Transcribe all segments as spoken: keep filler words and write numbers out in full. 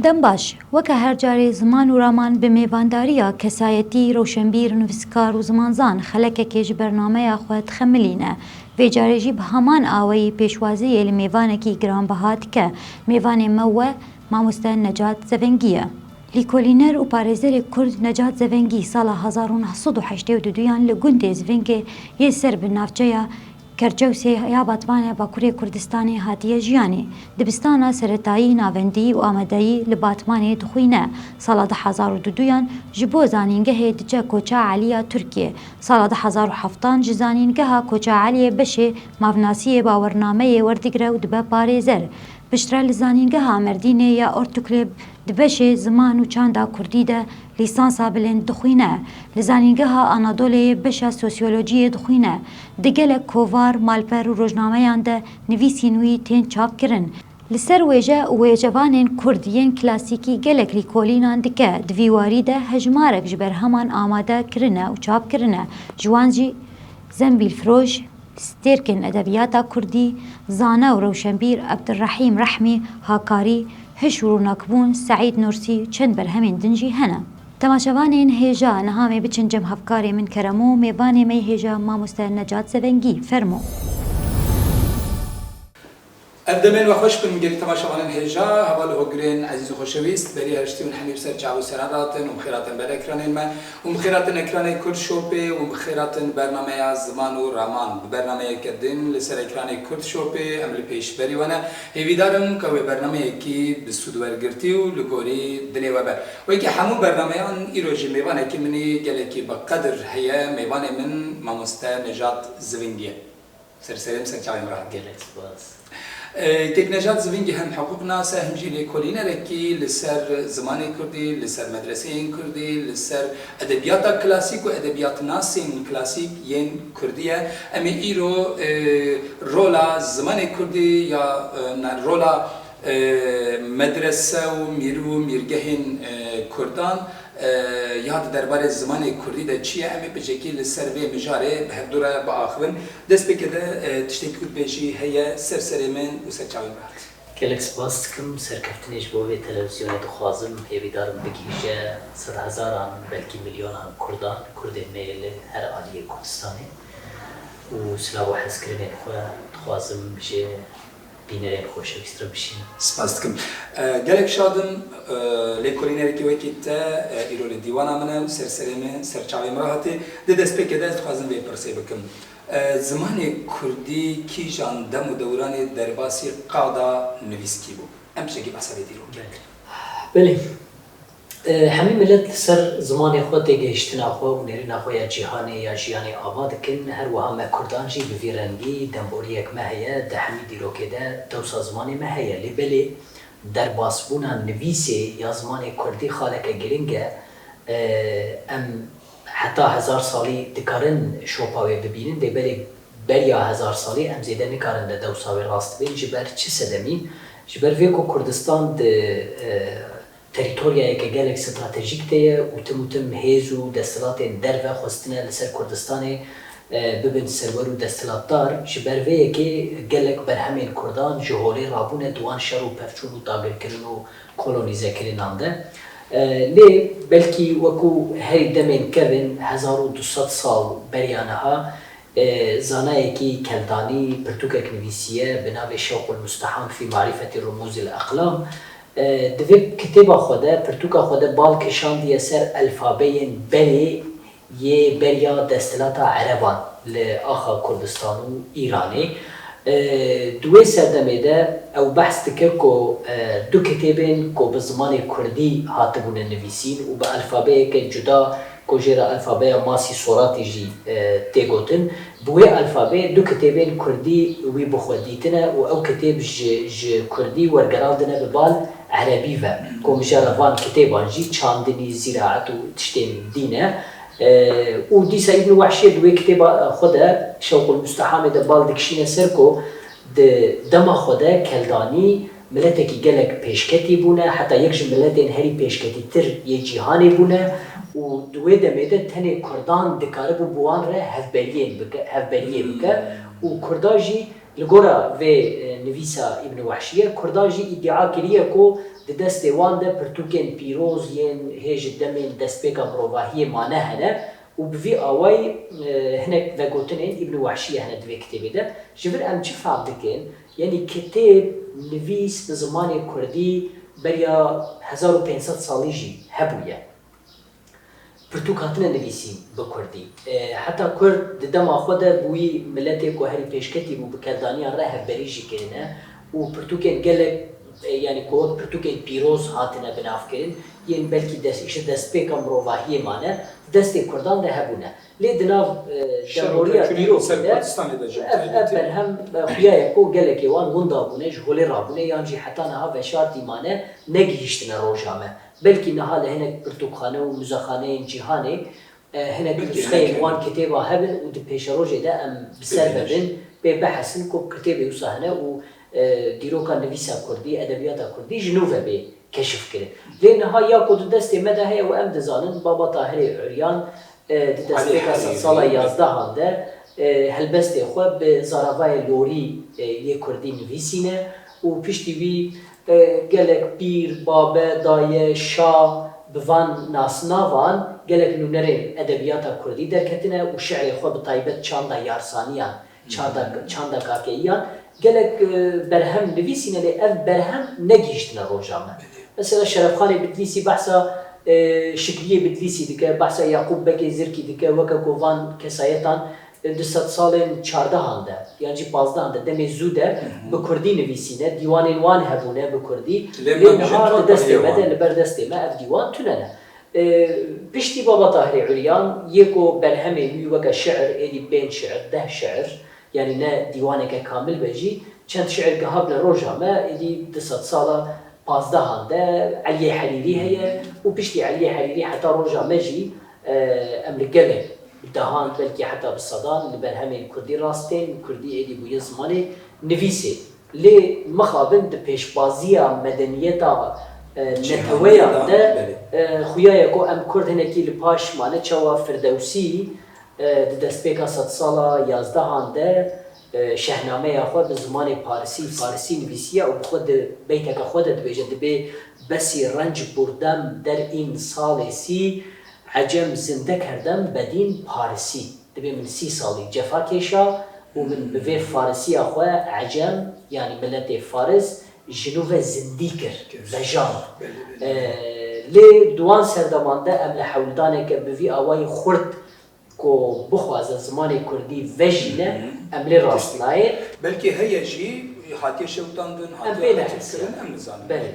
Dem baş, weke her carê Ziman û Raman bi mêvandariya kesayetî, rewşenbîr, nivîskar û zimanzan xelekekê ji bernameya xwe dixemilîne. Vê carê jî bi heman awayî pêşwaziyê li mêvanekî giranbiha dike. Mêvanê me we Mamoste Necat Zevengî ye. Lîkolîner û parêzerê Kurd Necat Zevengî sala hezar û neh sed û heştê û duduyan li gundê Zivingê yê ser bi navçeya Kerçewsê ya Batmanê Bakurê Kurdistanê hatiye jiyanê. Dibistana seretayî navendî û amadeyî li Batmanê dixwîne. Sala du hezar û duduyan ji bo zanîngehê diçe Koça Elî ya Tirkiyê. Sala du hezar û heftan ji zanîngeha Koça Eliyê beşê mavnasiyê bawernameyê werdigire û dibe parêzer. Piştre li Zanîngeha Merdînê ya Ortuklê di beşê ziman û çanda kurdî de lîsansa bilind dixwîne. Li Zanîngeha Anadoleyê beşa sosyolojiyê dixwîne. Di gelek kovar, malper û rojnameyan de nivîsên wî tên çapkirin. Li ser wêje û wêjevanên kurd yên klasîkî gelek lîkolînan dike. Di vî warî de hejmarek ji berheman amade kirine û çap kirine. Ji wan jî Zembîlfiroş, Stêrkên edebiyata kurdî, zane û rewşenbîr Ebdulrehîm Rehmî, Hakarî, Hiş û Rûnakbûn, Seîd Nursî û çend berhemên din jî hene. Temaşevanên hêja, niha em ê biçin cem hevkarê min Keremo, mêvanê me yê hêja Mamoste Necat Zevengî. Fermo. Ev demên we xweş bin, gelî temaşevanên hêja, heval û hogirên ezîz û xoşewîst, berî her tiştî hûn hemî bi ser çav û seran re hatin û bi xêr hatin ber ekranên me û bi xêr hatin ekranê Kurd Shopê û bi xêr hatin bernameya Ziman û Raman. Bi bernameyeke din li ser ekranê Kurd Shopê em li pêşberî we ne. Hêvîdar im ka wê bernameyekî bi sûd wergirtî û li gorî dilê we be. Wekî hemû bernameyan, îro jî mêvanekî min î gelekî bi qedir heye, mêvanê min Mamoste Nejat Zivingî ye. Ser serê min, ser çavê min re hat. Gelek spas. E, Kek Nejat Zivingî hem hiqûqnas e, hem jî lêkolînerekî li ser zimanê kurdî, li ser medreseyên kurdî, li ser edebiyata klasîk û edebiyatnasên klasîk yên kurdî ye. Em ê îro, e, rola zimanê kurdî ya, e, na-, rola, e, medrese û mîr û mîrgehên, e, kurdan, e, ya di derbarê zimanê kurdî de çi ye, em ê piçekî li ser vê mijarê bi hevdu re biaxivin. Destpêkê de, e, tiştekî ku dibêjî heye, ser serê min û ser çavê min re hat. Gelek spas dikim, serkeftinê ji bo vê televîzyonê dixwazim, hêvîdar im bigihîje sedhezaran, belkî milyonan kurdan, kurdên me yê li her aliyê Kurdistanê û silav û hezkirinên xwe dixwazim ji bînerên xoşewîst re bişînim. Spas dikim. E, gelek şad im, e, lêkolînerekî wekî te, e, îro li dîwana min e û ser serê min, ser çavê min re hatî. Di destpêkê de ez dixwazim vê pirsê bikim. E, zimanê kurdî kîjan dem û dewranê derbasî qada nivîskî bû? Em piçekî behsa vê dîrokê bikin. Belê. E, hemî milet li ser zimanê xwe, têgihiştina xwe û nêrîna xwe ya cîhanê, ya jiyanê ava dikin. Her wiha me kurdan jî bi vî rengî demboriyek me heye. Di hemî dîrokê de dewsa zimanê me heye. Lê belê derbasbûna nivîsê ya zimanê kurdî xaleke giring e. E, em heta hezar salî dikarin şopa wê bibînin, lê belê beriya hezar salî em zêde nikarin de dewsa wê rast bibînin. Ji ber çi sedemî? Ji ber vê ku Kurdistan di, e, terîtoryayeke gelek stratejîk de ye û tim û tim hêz û desthilatên derve xwestine li ser Kurdistanê, e, bibin serwer û desthilatdar. Ji ber vê yekê gelek berhemên kurdan ji holê rabûne di wan şer û pevçûn û dagirkirin û kolonîzekirinan de. E, lê belkî wekû herî demên kevin hezar û du sed sal beriya niha, e, zanayekî keldanî pirtûkek nivîsiye bi navê Şewqul Mustehan fî Marîfetî Rumûzil Eqlam. E, di vê kitêba xwe de, pirtûka xwe de bal kişandiye ser elfabeyên berê yê beriya desthilata Ereban li axa Kurdistan û Îranê. E, di wê serdemê de ew behs dike ku, e, du kitêbên ku bi zimanê kurdî hatibûne nivîsîn û bi elfabeyeke cuda ku jê re elfabeya Masî Soratî jî, e, tê gotin, bi wê elfabeyê du kitêbên kurdî wî bi xwe dîtine û ew kitêb ji, ji kurdî wergerandine bi bal erebî ve, ku mijara van kitêban jî çandinî, zîraet û tiştên dî ne. E, û dîsa Îbn Wehşiyê di wê kitêba xwe de, Şewqul Mustehamê de bal dikişîne ser ku di dema xwe de keldanî miletekî gelek pêşketî bûne, heta yek ji miletên herî pêşketîtir yê cîhanê bûne û di wê demê de tenê kurdan dikaribû bi wan re hevberiyên bike, hevberiyê bike û kurda jî Li gora vê e, nivîsa Îbn Wehşî ye, Kurdan jî îdia kiriye ku di destê wan de pirtûkên pîroz yên hê ji demên destpêka mirovahiyê mane hene û bi vî awayî e, hinek vegotinên Îbn Wehşî ye hene di vê kitêbê de. Ji vir em çi fehm dikin? Yanî kitêb nivîs bi zimanê kurdî beriya hezar û pênc sed salî jî hebûye. Pirtûk hatine nivîsîn bi kurdî. E, heta kurd di dema xwe de bûyî miletê ku herî pêşketî bû, bi keldaniyan re hevberî jî kirine û pirtûkên gelek, e, yanî ku wek pirtûkên pîroz hatine binavkirin, yên belkî dest, ji destpêka mirovahiyê mane, di destê kurdan de hebûne. Lê di nav e, demoriya dîrokê de ev, ev berhem e, xuya ye ku gelekê wan winda bûne, ji holê rabûne yan jî heta niha veşartî mane, negihîştine roja me. Belkî niha li hinek pirtûkxane û muzexaneyên cîhanê e, hinek nusxeyên wan kitêba hebin û di pêşerojê de em bi ser ve bin, pê bihesin ku kitêbê wisa hene û e, dîroka nivîsa kurdî, edebiyata kurdî ji nû ve bê keşifkirin. Lê niha ya ku di destê me de heye û em dizanin, Baba Tahirê Uryan e, di destpêka sedsala yazdehan de e, helbestê xwe bi zaravayê lorî e, yê kurdî nivîsîne û piştî wî e, gelek pîr, babe, daye, şa bi van nasnavan gelek nûnerên edebiyata kurdî derketine û şi'rê xwe bi taybet çanda yarsaniyan, çanda, çanda kakeyiyan gelek e, berhem nivîsîne lê ev berhem negihîştine roja me. Mesela Şerefxanê Bitlîsî behsa e, Şikriyê Bitlîsî dike, behsa Yaqûb Bekê Zirkî dike, weke ku van kesayetan e, di sedsalên çardehan de yan jî pazdehan de demê zû de bi kurdî nivîsîne, dîwanên wan hebûne bi kurdî. Lê niha di destê me de, li ber destê me ev dîwan tune ne. E, piştî Baba Tahirê Uryan yê ku berhemên wî weke şi'ir, êdî pênc şi'ir, deh şi'ir, yanî ne dîwaneke kamil be jî, çend şi'ir gihabne roja me, êdî di sedsala pazdehan de Eliyê Herîrî heye û piştî Eliyê Herîrî heta roja me jî e, em li gelek dehan, belkî heta bi sedan li berhemên kurdî rast tên, kurdî êdî bûye zimanê nivîsê. Lê mixabin di pêşbaziya medeniyeta e, neteweyan de e, xuya ye ku em kurd hinekî li paş mane, çawa Firdewsî e, di destpêka sedsala yazdehan de e, şehnameya xwe bi zimanê parisî, farisî nivîsiye û bi xwe di beyteke xwe de dibêje, dibê: "Besî renc burdem der în salê sî, ecem zinde kerdem bedîn parisî." Dibê min sî salî cefa kêşa û min bi vê farisiya xwe ecem, yanî miletê faris, ji nû ve zindî kir, vejand. E, lê di wan serdeman de em li hewldaneke bi vî awayî xurt ku bixwaze zimanê kurdî vejîne, em lê rast nayên. Belkî heye jî hatiye şewitandin, hatiye qetilkirin, em nizanin. Belê.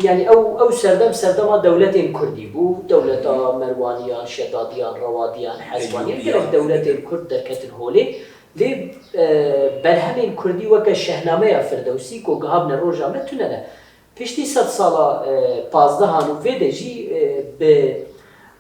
Yanî ew, ew serdem serdema dewletên kurdî bû. Dewleta Merwaniyan, Şedadiyan, Rewadiyan, Hezwaniyan, gelek dewletên kurd derketin holê. Lê e, berhemên kurdî weke Şehnameya Firdewsî ku gihabne roja me tune ne. Piştî sed sala e, pazdehan û vê de jî e, bi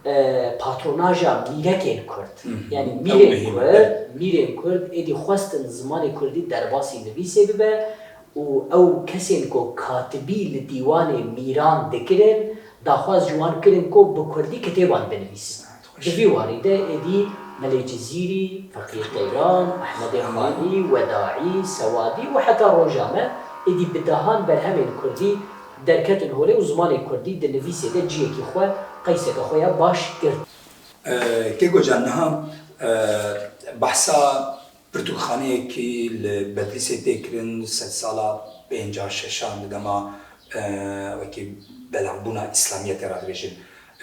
e, patronaja mîrekên kurd, yanî mîrên kurd, mîrên kurd êdî xwestin zimanê kurdî derbasî nivîsê bibe û ew kesên ku katibî li dîwanê mîran dikirin, daxwaz ji wan kirin ku bi kurdî kitêban binivîsin. Di vî warî de êdî Melê Cizîrî, Feqî Qeyran, Ehmedê Xanî, Wedaî, Sewadî û heta roja me êdî bi dehan berhemên kurdî derketin holê û zimanê kurdî di nivîsê de ciyekî xwe, qeyseke xwe ya baş girt. E, Kêko can, niha e, behsa pirtûkxaneyekî li Bedlîsê tê kirin, sedsala pênca şeşan di dema e, wekî belavbûna îslamiyetê re dibêjin.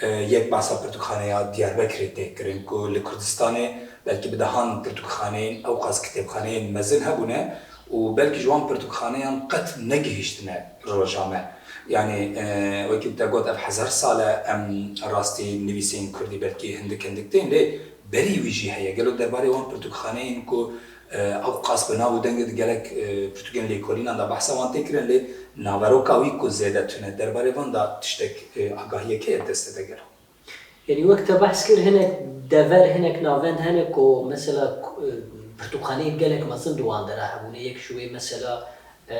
E, yek behsa pirtûkxaneya Diyarbekirê tê kirin ku li Kurdistanê belkî bi dehan pirtûkxaneyên, ewqas kitêbxaneyên mezin hebûne û belkî ji wan pirtûkxaneyan qet negihîştine roja me. Yanî e, wekî te got ev hezar sal e em rastî nivîsên kurdî belkî hindik hindik tên lê berî wî jî heye. Gelo derbarê wan pirtûkxaneyên ku e, ewqas bi nav û deng di gelek e, pirtûkên lêkolînan de behsa wan tê kirin lê naveroka wî ku zêde tune derbarê van de tiştek e, agahiyek heye destê de gelo? Yanî wek te behs kir hinek dever, hinek navend hene ku mesela e, pirtûkxaneyên gelek mezin di wan dera hebûne. Yek ji wê mesela e,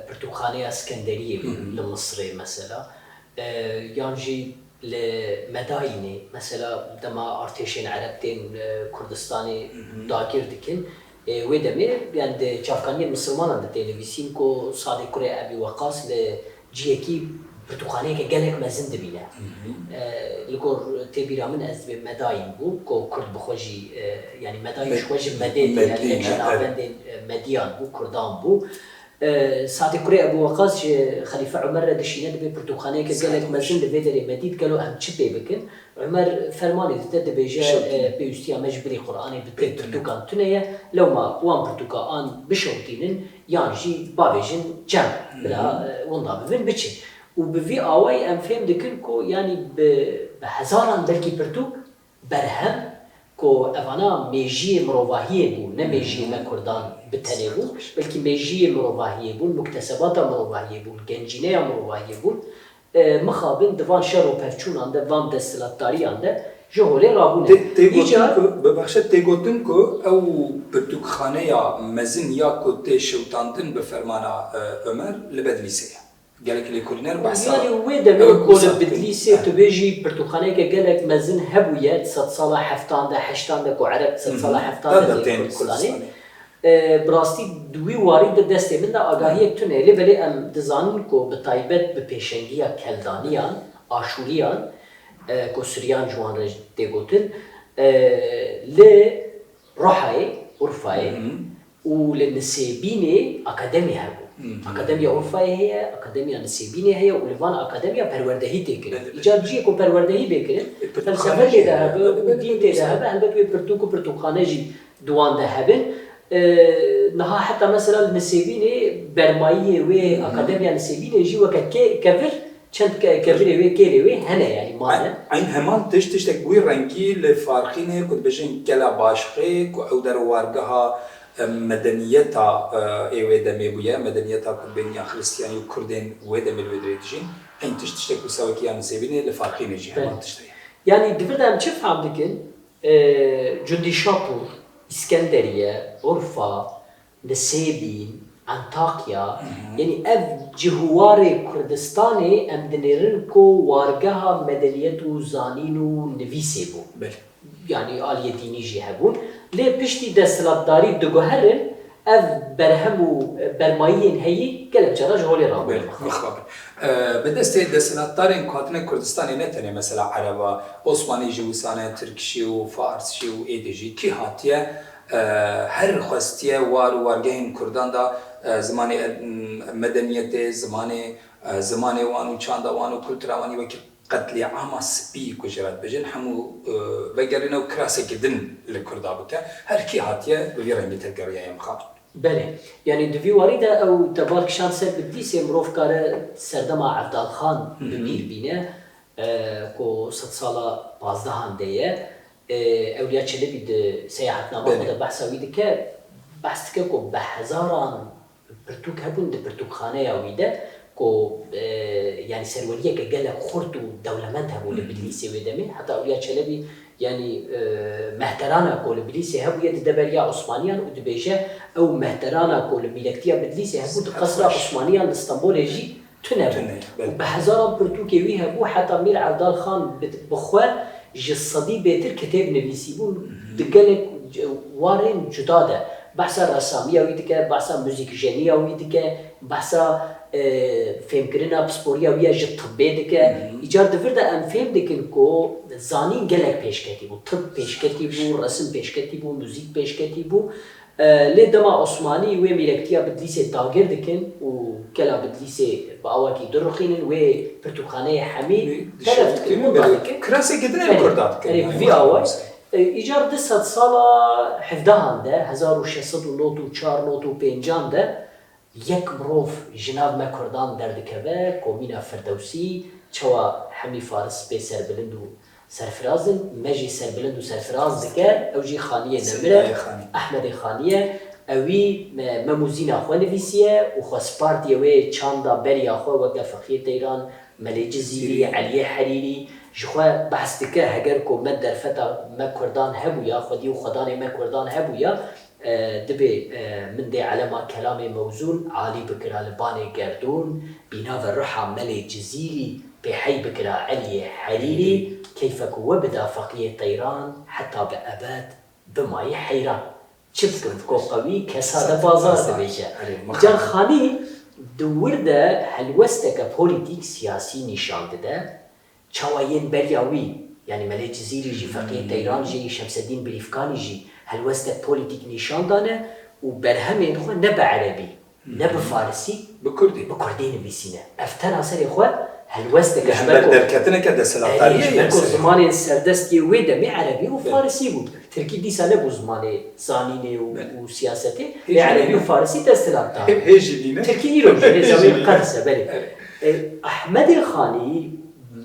pirtûkxaneya Skenderiyê bû li Misirê mesela. E, yan jî li Medayînê mesela dema artêşên Ereb tên e, Kurdistanê dagir dikin, Ê, wê demê, yani di çavkaniyên misilmanan de tê nivîsîn ku Sadê kurê Ebî Weqas li cihekî pirtûkxaneyeke gelek mezin dibîne. E, li gor tê bîra min ez dibê Medayîn bû, ku Kurd bi xwe jî, e, yani Medayîn ji xwe ji Medê tê, yani yek ji navendên, e, Mediyan bû, Kurdan bû. E, Sadê kurê Ebû Weqas ji Xelîfe Umer re dişîne, dibê pirtûkxaneyeke gelek mezin li vê derê me dît, gelo em çi pê bikin? Umer fermanê dide, dibêje, e, pêwîstiya me ji bilî Quranê bi pirtûkan tune ye, lewma wan pirtûka an bişewitînin yan jî bavêjin cem, bila, e, winda bibin biçin. Û bi vî awayî em fêm dikin ku, yanî bi, bi hezaran belkî pirtûk, berhem ku evana mêjiyê mirovahiyê bû, ne mêjiyê me Kurdan bi tenê bû, belkî mêjiyê mirovahiyê bûn, muktesebata mirovahiyê bûn, gencîneya mirovahiyê bûn, e, mixabin di van şer û pevçûnan de, van desthilatdariyan de ji holê rabûne. Tê, tê gotin Îcar ku, bibexşe, tê gotin ku ew pirtûkxaneya mezin ya ku tê şewitandin bi fermana, e, Omer li Bedlîsê ye. Gelek lêkolîner behsa Yani wê demê ew ku li wisa dikin. Bidlîsê tu bêjî pirtûkxaneyeke gelek mezin hebûye, di sedsala heftan de, heştan de ku Ereb di sedsala heftan de tê Kurdistanê. E, bi rastî di wî warî de destê min de agahiyek tune ye. Lê belê em dizanin ku bi taybet bi pêşengiya Keldaniyan, Aşûriyan, e, ku Siryan ji wan re tê gotin, e, li Rohayê, Urfayê û li Nisêbînê akademî hebû. Akademiya Urfayê heye, Akademiya Nisêbînê heye û li van akademiya perwerdehî tê kirin. Belê, belê. Îcar cihê ku perwerdehî bê kirin, E, pirtûkxane felsefe jî tê de heye. Hebe Belê, û belê, dîn belê, tê de wisa. Hebe, helbet wê pirtûk û pirtûkxane jî di wan de hebin. E, niha heta mesela li Nisêbînê bermayiyê wê Akademiya Nisêbînê jî weke kê-, kevir çend ke-, kevirê wê, kêrê wê hene, yani mane. Eyn, eyn heman tişt, tiştek bi wî rengî li Farqînê ku dibêjin Kela Başqê, ku ew der û wargeha, e, medeniyeta, e, ê wê demê bûye, medeniyeta ku dibên ya Xiristiyanî û Kurdên wê demê li wê derê dijîn. Eyn tişt, tiştek wisa wekî ya Nisêbînê li Farqînê jî heman tişt heye. Yani di vir de em çi fehm dikin? E, Cundî Şapûr, Îskenderiye, Urfa, Nisêbîn, Antakya, yanî ev cih û warê Kurdistanê em dinêrin ku wargeha medeniyet û zanîn û nivîsê bû. Belê. Yanî aliyê dînî jî hebûn. Lê piştî desthilatdarî diguherin, ev berhem û bermayiyên heyî gelek cara ji holê rabûn. Belê, mixabin. E, bi destê desthilatdarên ku hatine Kurdistanê ne tenê mesela Ereba, Osmanî jî wisa ne, Tirkşî û Farsşî û êdî jî kî hatiye, e, her xwestiye war û wargehên Kurdan da, e, zimanê, e, medeniyetê, zimanê, e, zimanê wan û çanda wan û kultura wan wekî qetlîama spî ku jê re dibêjin, hemû, e, vegerîne û kirasekî din li Kurda bike. Her kî hatiye bi vî rengî tevgeriyaye mixabin. Belê. Yanî di vî warî de ew tebar kişand ser Bidlîsê, mirov kare serdema Evdal Xan bi bîr bîne, e, ku sedsala pazdehan de ye. E, Ewliya Çelebî di seyahetnama xwe de behsa wî dike, behs dike ku bi hezaran pirtûk hebûn di pirtûkxaneya wî de ku, e, yanî serweriyeke gelek xurt û dewlemend hebû li Bidlîsê wê demê. Heta Ewliya Çelebî, yanî, e, mehteran e ku li Bidlîsê hebûye, dide beriya Osmaniyan û dibêje, ew mehteran e ku li mîlektiya Bidlîsê hebû, di qesra Osmaniyan li Stenbolê jî tune bû. Tune, belê. Û bi hezaran pirtûkê wî hebû, heta Mîr Evdal Xan bi, bi xwe ji sedî bêtir kitêb nivîsîbû, di gelek warên cuda de. Behsa resamiya wî dike, behsa muzîkjeniya wî dike, behsa, e, fêmkirina pisporiya wî ya ji tibbê dike. Îcar di vir de em fêm dikin ku zanîn gelek pêşketî bû. Tibb pêşketî bû, resim pêşketî bû, muzîk pêşketî bû. E, lê dema Osmanî wê mîlektiya Bidlîsê dagir dikin û kela Bidlîsê bi awakî dirixînin, wê pirtûkxaneyê hemî telef dikin, wenda dikin. Kirasekî din ê li Kurda dikin, erê, bi vî awayî. E, îcar di sedsala hevdehan de, hezar û şeş sed û nod û çar nod û pêncan de yek mirov ji nav me Kurdan derdikeve, Komîna Firdewsî, çawa hemî Faris pê serbilind û serfiraz in, me jî serbilind û serfiraz dike, ew jî Xaniyê Nemir e, Ehmedê Xanî ye. Ewî me, me muzîna xwe nivîsiye û xwe spartiye wê çanda beriya xwe weke Feqiyê Teyran, Melê Cizîrî, Eliyê Herîrî. Ji xwe behs dike, heger ku me derfeta me Kurdan hebûya, xwedî û xwedanê me Kurdan hebûya, e, dibê, e, min dê elema kelamê mewzûn alî bikira li banê gerdûn, bîna ve ruha Melê Cizîrî pê hey bikira Eliyê Herîrî, keyfe ku we bida Feqiyê Teyran, heta bi ebed bimayî heyran. çi bikim, ko qewî kesa de bazar dibêje. Îcar Xanî di wir de helwesteke polîtîk siyasî nîşan dide. Çawa yên beriya wî, yanî Melê Cizîrî jî, Feqiyê Teyran jî, Şemsedîn Birîfkanî jî helwestek polîtîk nîşan dane û berhemên xwe ne bi erebî, ne bi farisî, bi kurdî, bi kurdî nivîsîne. Ev tena serê xwe helwesteke ji ber ku derketineke desthilatdariyê, erê, ji ber ku zimanên serdest yê wê demê erebî û farisî bû. Tirkî dîsa nebû zimanê zanînê û, û siyasetê. Lê erebî û farisî desthilatdar bû. Hê jî nîne. Tirkî îro jî hêza wê qers e, belê. E, Ehmedê Xanî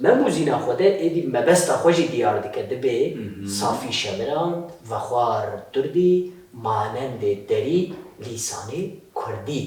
Mem û zîna xwe de êdî mebesta xwe jî diyar dike, dibê safî şemiran, vexwar turdî, manendê derî, lîsanê kurdî.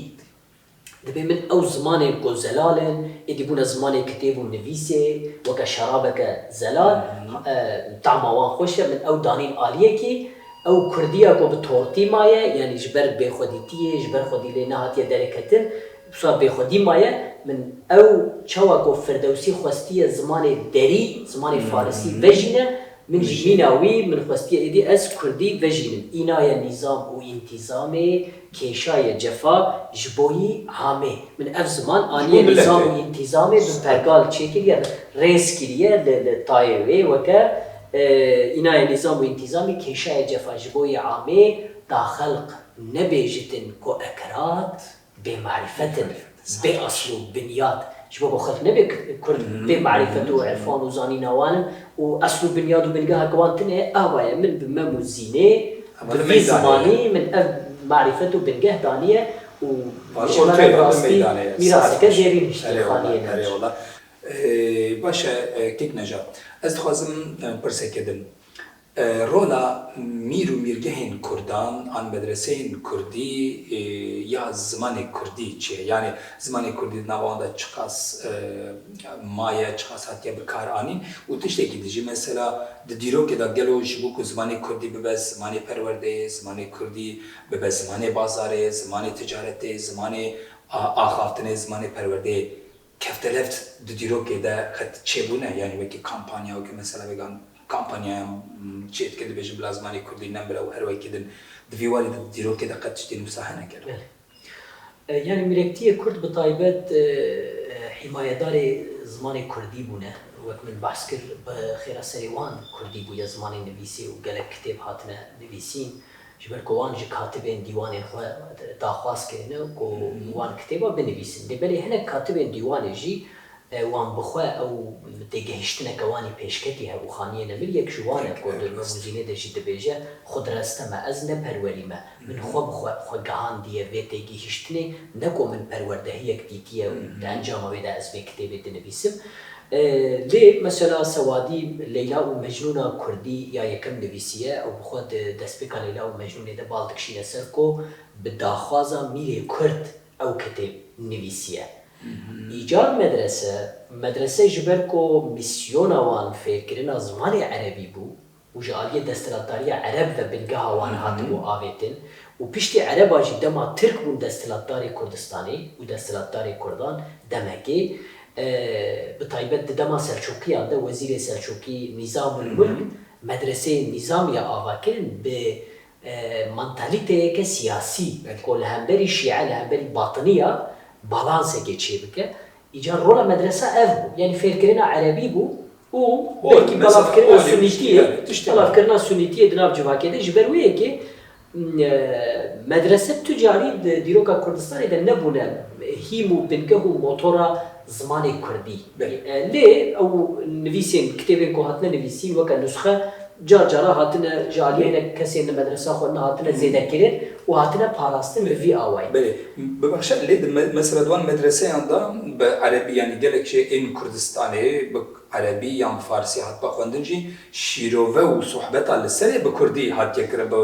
Dibê min ew zimanên ku zelal in, êdî bûne zimanê kitêb û nivîsê, weke şerabeke zelal, e, tama wan xweş e, min ew danîn aliyekî, ew kurdiya ku bi tortî maye, yanî ji ber bêxwedîtiyê, ji ber xwedî lê nehatiye derêketin, Wisa bêxwedî maye, min ew çawa ku Firdewsî xwestiye zimanê derî, zimanê farisî vejîne, min ji mîna wî, min xwestiye êdî ez kurdî vejînim. Înaye nîzam û întîzamê, kêşaye cefa ji bo yî amê. Min ev ziman aniye nîzam û întîzamê bi pergal çêkiriye, rêz kiriye li, li tayê wê weke, e, înaye nîzam û întîzamê, kêşaye cefa ji bo yî amê, da xelq nebêjitin ku ekrat, bê marîfet in, bê esl û binyat. Ji bo ku xelk nebe kurd bê marîfet û irfan û zanîna wan in û esl û binyat û bingehek wan tune, ava ye min bi mem û zînê, bi vî zimanî min ev marîfet û bingeh daniye û ji me re bi rastî mîraseke zêrîn hiştiye xaniyê ne. Baş e, Kek Nejat. Ez dixwazim, e, pirseke din. E, rola mîr û mîrgehên kurdan an medreseyên kurdî, e, ya zimanê kurdî çi ye? Yanî zimanê kurdî di nava wan de çiqas, e, maye, çiqas hatiye bi kar anîn? Û tiştekî din jî mesela di dîrokê de gelo ji bo ku zimanê kurdî bibe zimanê perwerdeyê, zimanê kurdî bibe zimanê bazarê, zimanê ticaretê, zimanê a-, axaftinê, zimanê perwerdeyê, kefteleft di dîrokê de qet çêbûne, yanî wekî kampanya, wekî mesela vêgan kampanyaya, m, çê dike, dibêje bila zimanê kurdî nemire û her wekî din di vî warî de di dîrokê de qet tiştên wisa hene gelo? Belê. E, yanî mîrektiyê kurd bi taybet, e, e, hîmayedarê zimanê kurdî bûne. Wek min behs kir, bi xêra serê wan kurdî bûye zimanê nivîsê û gelek kitêb hatine nivîsîn. Ji ber ku wan ji katibên dîwanên xwe daxwaz kirine ku wan kitêba binivîsin. Lê belê hinek katibên dîwanê jî, e, wan bi xwe ew têgehiştineke wan î pêşketî hebû. Xaniyê Nemir yek ji wan e ku di Mem û Zînê de jî dibêje, xwe direste me, ez ne perwerî me. Min xwe bi xwe, xwe gihandiye vê têgihiştinê, ne ku min perwerdehiyek dîtiye û di encama wê de ez vê kitêbê dinivîsim. E, lê mesela Sewadî Leyla û Mecnûna Kurdî ya yekem nivîsiye, ew bi xwe di destpêka Leyla û Mecnûnê de bal dikişîne ser ku bi daxwaza mîrê Kurd ew kitêb nivîsiye. Îcar medrese, medrese ji ber ku mîsyona wan fêrkirina zimanê erebî bû û ji aliyê desthilatdariya ereb ve bingeha wan hatibû avêtin û piştî ereba jî dema tirk bûn desthilatdarê Kurdistanê û desthilatdarê kurdan demekê, e, bi taybet di dema Selçûkiyan de wezîrê Selçûkî Nîzamul Mulk medreseyên Nîzamiya ava kirin bi, e, mantalîteyeke siyasî ku li hemberî şîe, li hemberî batiniya balansekê çêbike. Îcar rola medresa ev bû. Yanî fêrkirina erebî bû û belkî belavkirina sunîtiyê, belavkirina sunîtiyê di nav civakê de ji ber wê yekê, e, medrese tu carî di dîroka Kurdistanê de nebûne hîm û bingeh û motora zimanê kurdî. E, lê ew nivîsên, kitêbên ku hatine nivîsîn weke nusxe, car cara hatine ji aliyê hinek kesên li medresa xwe nehatine zêdekirin û hatine parastin bi vî awayî. Belê, bibexşe, lê di me-, mesela di wan medreseyan de bi erebî, yanî gelek jê ên Kurdistanê bi erebî yan bi farisî hatbe xwendin jî, şîrove û sohbeta li serê bi kurdî hatiye kirin, bi,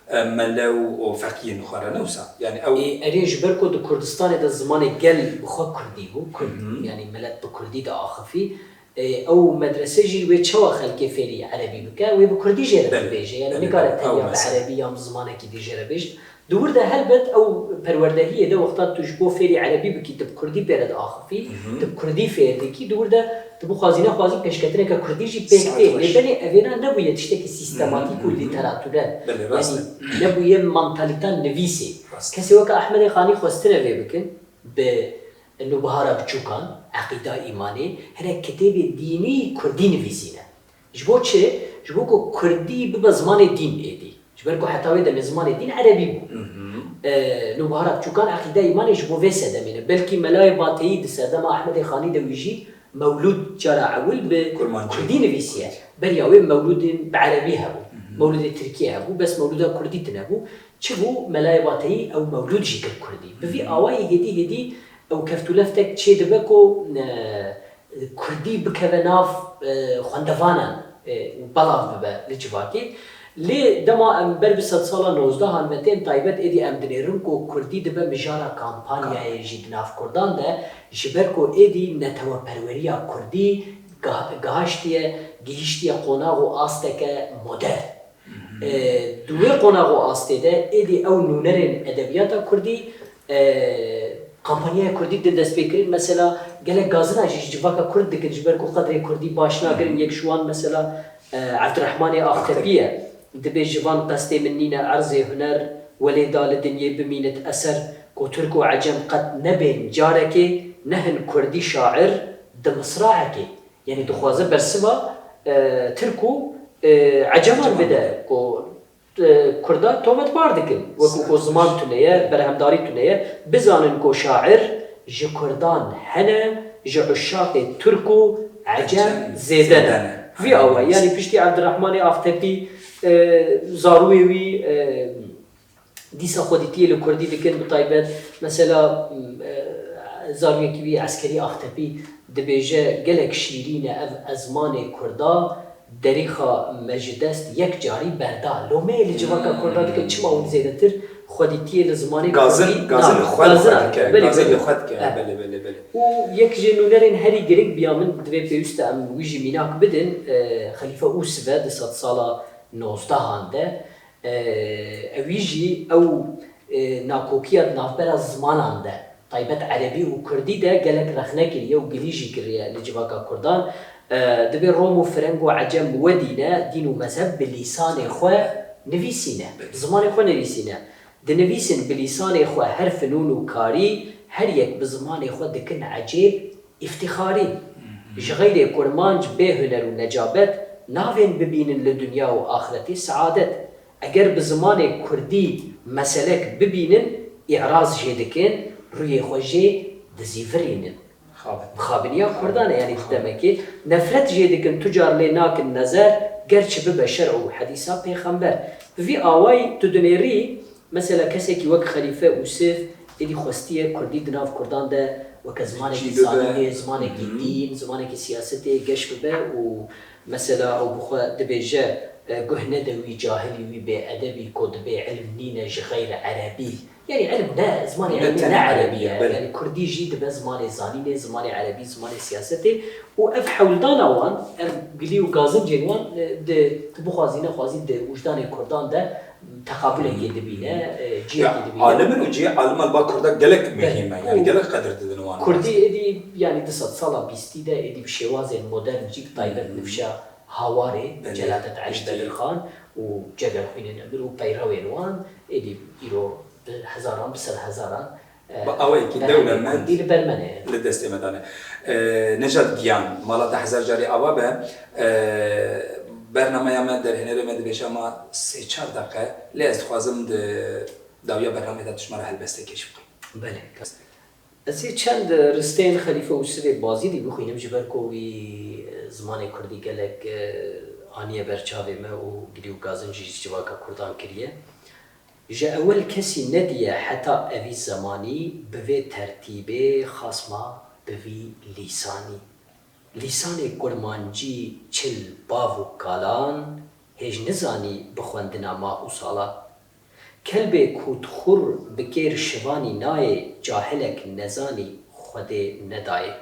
e, mele û, û feqiyên xwe re, ne wisa? Yanî ew Ê, erê, ji ber ku di Kurdistanê de zimanê gel bi xwe kurdî bû, kurd, yanî milet bi kurdî diaxifî, Ê, ew medrese jî wê çawa xelkê fêrî erebî bike? Wê bi kurdî jê re bibêje. Yanî nikare tenya bi erebî yan bi zimanekî dî jê re bêje. Di wir de helbet ew perwerdehiyê de wexta tu ji bo fêrî erebî bikî, tu bi kurdî pê re diaxifî, tu bi kurdî fêr dikî, di wir de Tu bixwazî nexwazî pêşketineke kurdî jî pêk tê. Lê belê evêna nebûye tiştekî sîstematîk û lîteratûrel. Belê, rast e. Yanî nebûye mantalîta nivîsê. Rast. Kesê weke Ehmedê Xanî xwestine vê bikin, bi Nûbihara Biçûkan, Eqîda Îmanê, hinek kitêbê dînî kurdî nivîsîne. Ji bo çi? Ji bo ku kurdî bibe zimanê dîn êdî. Ji ber ku heta wê demê zimanê dîn erebî bû. Hı hı. E, Nûbihara Biçûkan Eqîda Îmanê ji bo vê sedemê ne. Belkî Melayê Bateyî di serdema Ehmedê Xanî de wî jî Mewlûd cara ewil bi kurdî nivîsiye. Beriya wê mewlûdên bi erebî hebû. Hı hı. Mewlûdê tirkî hebû, bes mewlûda kurdî tune bû. Çi bû? Melayê Bateyî ew mewlûd jî kir kurdî. Bi vî awayî hêdî hêdî ew keftûleftek çêdibe ku, e, kurdî bikeve nav, e, xwendevanan, e, û belav bibe li civakê. Lê dema em ber bi sedsala nozdehan ve tên taybet êdî em dinêrin ku kurdî dibe mijara kampanyayê jî di nav kurdan de, ji ber ku êdî neteweperweriya kurdî gah-, gahiştiye, gihiştiye qonax û asteke modern. E, di wê qonax û astê de êdî ew nûnerên edebiyata kurdî, e, kampanyaya kurdî din dest pê kirin. Mesela gelek gazina jî ji civaka kurd dikin, ji ber ku qedrê kurdî baş nagirin. Yek ji wan mesela, e, Evdirehmanê Axtepî ye. Dibê ji van qestê min nîne erzê huner, welê da li dinyê bimînit eser, ku tirk û ecem qet nebên carekê, nehin kurdî şair di misraekê. Yanî dixwaze bersiva, e, tirk û, e, eceman bide ku, e, kurda tometbar dikin. Wekî ku ziman tune ye, berhemdarî tune ye, bizanin ku şair ji kurdan hene, ji uşaqê tirk û ecem zêde ne. Vî awayî, yanî piştî Evdirehmanê Axtepî, e, zarûyê wî, e, dîsa xwedîtiyê li kurdî dikin, bi taybet, mesela, e, zarokekî wî Eskerî Axtepî dibêje, gelek şîrîn e ev ezmanê kurda, derîxa me ji dest yek carî berda. Lomeyê li civaka kurda dikin, çima hûn zêdetir xwedîtiyê li zimanê kurdî, gazin, gazin li xwe dike, gazin li xwe dike, belê, belê, belê. Û yek ji nûnerên herî giring biya min divê pêwîst e em wî jî mînak bidin, e, Xelîfe Ûsive di sedsala nozdehan de, E, ewî jî ew, e, nakokiya di navbera zimanan de, taybet erebî û kurdî de gelek rexne kiriye û gilî jî kiriye li civaka kurdan. E, dibê Rom û Fireng û Ecem wedî ne, dîn û mezheb bi lîsanê xwe nivîsîne, bi zimanê xwe nivîsîne. Dinivîsin bi lîsanê xwe her finûn û karî, her yek bi zimanê xwe dikin ecêb, îftîxarî. Ji xeyrê kurmanc bê huner û necabet navên bibînin li dinya û axretê seadet. Eger bi zimanê kurdî meselek bibînin, îraz jê dikin, rûyê xwe jê dizîvirînin. Mixabiniya kurdan e, yanî demekê nefret jê dikin, tu car lê nakin nezer, ger çi bibe şer û hedîsa pêxember. Bi vî awayî tu dinêrî, mesela kesekî wek Xelîfe Ûsif, êdî xwestiye kurdî di nav kurdan de weke zimanekî zanînê, zimanekî dîn, zimanekî siyasetê geş bibe û mesela ew bi xwe dibêje, e, guh nede wî cahilî wî bêedebî ku dibê ilm nîne ji xeyr erebî. Yanî ilm ne, zimanê ilmî ne erebî ye. Yanî kurdî jî dibe zimanê zanînê, zimanê erebî, zimanê siyasetê û ev hewldana wan, ev gilî û gazincên wan, e, di, tu bixwazî nexwazî di wijdanê kurdan de teqabulekê dibîne, e, cihekê dibîne. Alim in û cihê alima li ba kurda gelek muhîm e. Yanî gelek qedir didin wan. Kurdî êdî, yanî di sed sala bîstî de êdî bi şêwazên modern jî bi taybet nifşa Hawarê, Celadet Elî Bedirxan û Cegerxwînên Emir û peyrewên wan êdî îro bi hezaran, bi sedhezaran, e, bi awayekî dewlemend li destê me dane. E, Nejat Giyan, mala te hezar carî ava be. E, bernameya me, derhênerê me dibêje ma sê çar deqe, lê ez dixwazim di dawiya bernameyê de tu ji me re helbestekê jî bixwî. Belê. Ez ê çend risteyên Xelîfe Ûsivê Bazîdî bixwînim, ji ber ku wî, e, zimanê kurdî gelek, e, aniye ber çavê me û gilî û gazincî ji civaka kurdan kiriye. Ji ewil kesî nediye heta evî zemanî bi vê tertîbê xasma bi vî lîsanî. Lîsanê kurmancî çil bav û kalan hêj nizanî bi xwendina ma û sala. Kelbê ku dixur bi kêr şivanî nayê, cahilek nezanî Xwedê nedayê.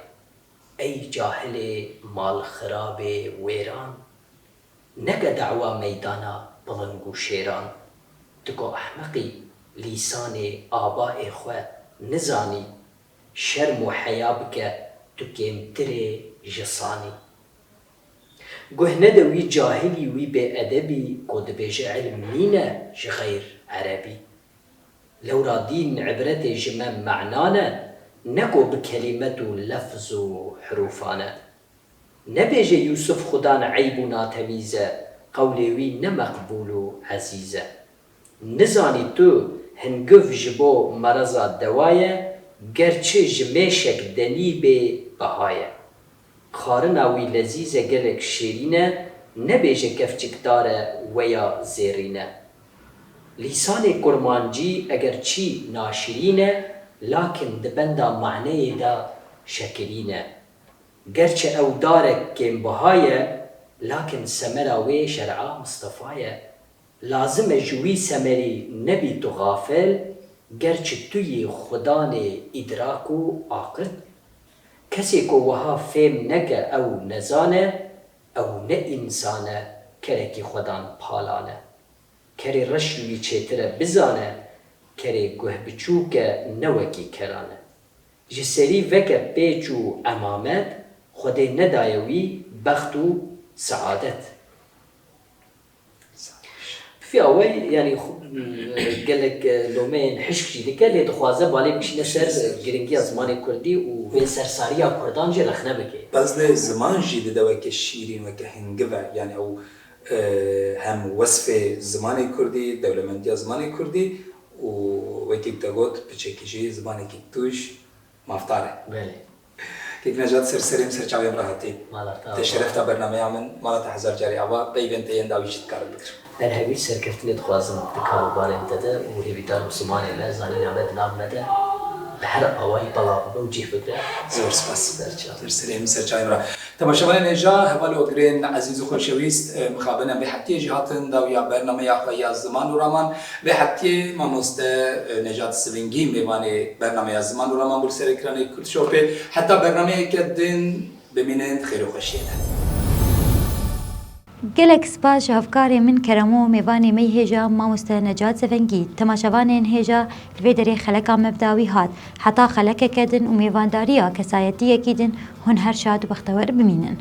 Ey cahilê malxirabê wêran, neke dawa meydana biling û şêran. Tu ku ehmeqî lîsanê abaê xwe nizanî, şerm û heya bike, tu kêmtirê ji sanî. Guh nede wî cahilî, wî bêedebî, ku dibêje ilm nîne ji xeyr erebî. Lewra dîn ibretê ji me me'na ne, ne ku bi kelîmet û lefz û hirûfan e. Nebêje Yûsif xudan eyb û natemîz e, qewlê wî ne meqbûl û ezîz e. Nizanî tu hingiv ji bo mereza dewa ye, gerçi ji mêşek denî bê beha ye. Xwarina wî lezîz e, gelek şêrîn e, nebêje kevçik dar e weya zêrîn e. Lîsanê kurmancî eger çî naşirîn e, lakin di benda maneyê de şekirîn e. Gerçi ew darek kêmbiha ye, lakin semera wê şer'a Mistefa ye. Lazim e ji wî semerî nebî tu xafil, gerçi tu yî xudanê îdrak û aqil. Kesê ku wiha fêm neke ew nezan e, ew ne însan e, kerekî xwedan palan e. Kerê reş li wî çêtir e bizane, kerê guh biçûk e ne wekî keran e. Ji serî veke pêç û emamet, Xwedê nedaye wî bext û seadet. Pifî awey, yanî xu-, gelek, e, lomeyên hişk jî dike, lê dixwaze balê bikişîne ser giringiya zimanê kurdî û vê sersariya kurdan jî rexne bike. Bes lê ziman jî dide weke şîrîn, weke hingiv e. Yanî ew, e, hem wesfê zimanê kurdî, dewlemendiya zimanê kurdî û wekî te got, piçekî jî zimanekî tûj, mafdar e. Belê. Kek Necat, ser serê min, ser çavê min re hatî. Mala te ava. Te şeref da bernameya min, mala te hezar carî ava, peyvên te yên dawî jî dikarim bigirim. Her hevî serkeftinê dixwazim di karûbarên te de û hêvîdar im zimanê me, zanîna me di nav me de bi her awayî belav bibe û cih bigre. Zor spas. Ser çav. Ser serê min, ser çavê min re. Temaşevanên hêja, heval û ogirên ezîz û xweşewîst, e, mixabin em vê heftiyê jî hatin dawiya bernameya xwe ya ziman û raman. Vê heftiyê mamoste, e, Necat Sivingî mêvanê bernameya ziman û raman bû li ser ekranê Kurd Shopê. Heta bernameyeke din bimînin di xêr û xweşiyê de. Gelek spas ji hevkarê min Keremo, mêvanê me yê hêja mamoste Necat Zevengî. Temaşevanên hêja, li vê derê xeleka me bi dawî hat. Heta xelekeke din û mêvandariya kesayetiyekî din hûn her şad û bextewer bimînin.